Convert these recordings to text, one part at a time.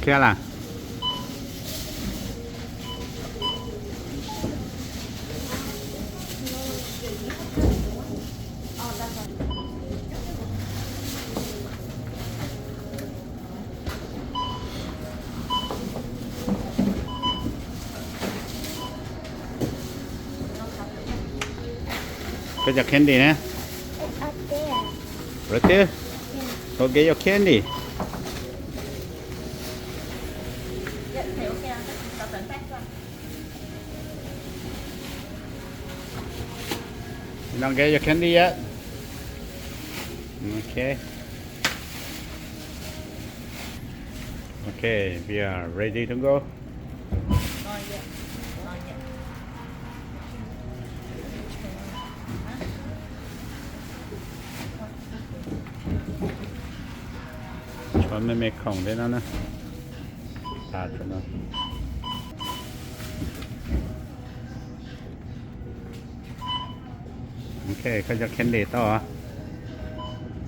Kiag las. Koj cov candy na. Right there. Go get your candy. You don't get your candy yet? Okay. Okay, we are ready to go. Tshuav me me khoom thiab no na. Tas tshuav no. Okay, koj cov candy tau.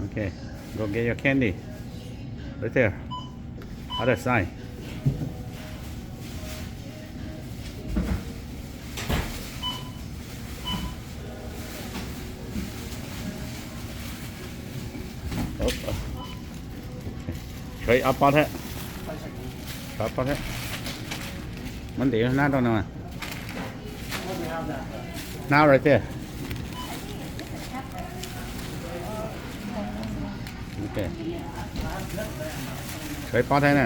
Okay, go get your candy. Right there. Other side. Tshuav ib ob pob thiab. Tshuav ob pob thiab. Muab ntim hnab rau no. Hnab right there. Okay. Tshuav ib pob thiab na.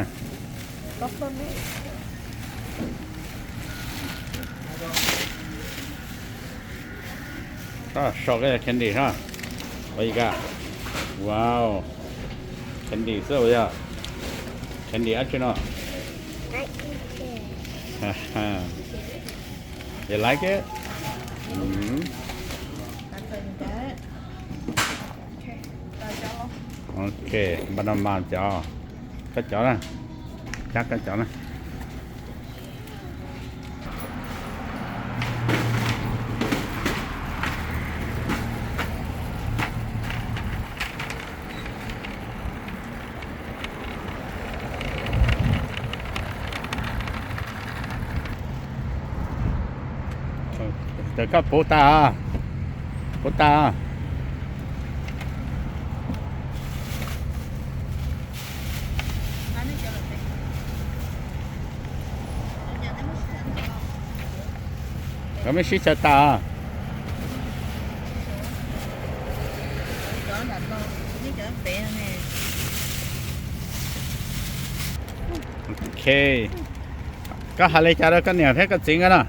Koj sau koj cov candy sab. Ua ib ka. Wow. Candy xwb yog. Candy dab tsi no? You like it? Mm. Ok, npaj no mas cov, koj cov na, cab koj cov na. Ces koj puv tas, puv tas. Koj me sib chaw tas. Ok. Koj hais li cas rau koj niam thiab koj txiv nkawd no?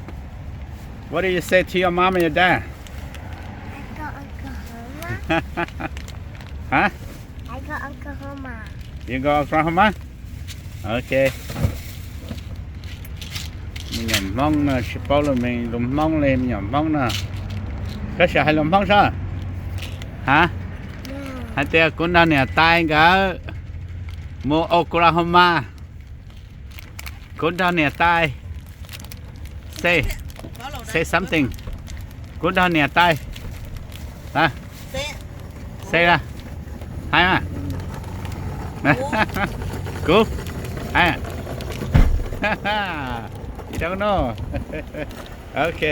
What do you say to your mom and your dad? Hah? You go Oklahoma? Ok. Me nyuam Hmoob no tsis paub lus, me lus Hmoob li me nyuam Hmoob no. Koj sim hais lus Hmoob sab. Hah? Hais tias kuv nrog niam tais nkawd mus Oklahoma. Kuv nrog niam tais. Say, say something. Kuv nrog niam tais. Say a. Hais a. Kuv. Hais a. You don't know. Ok.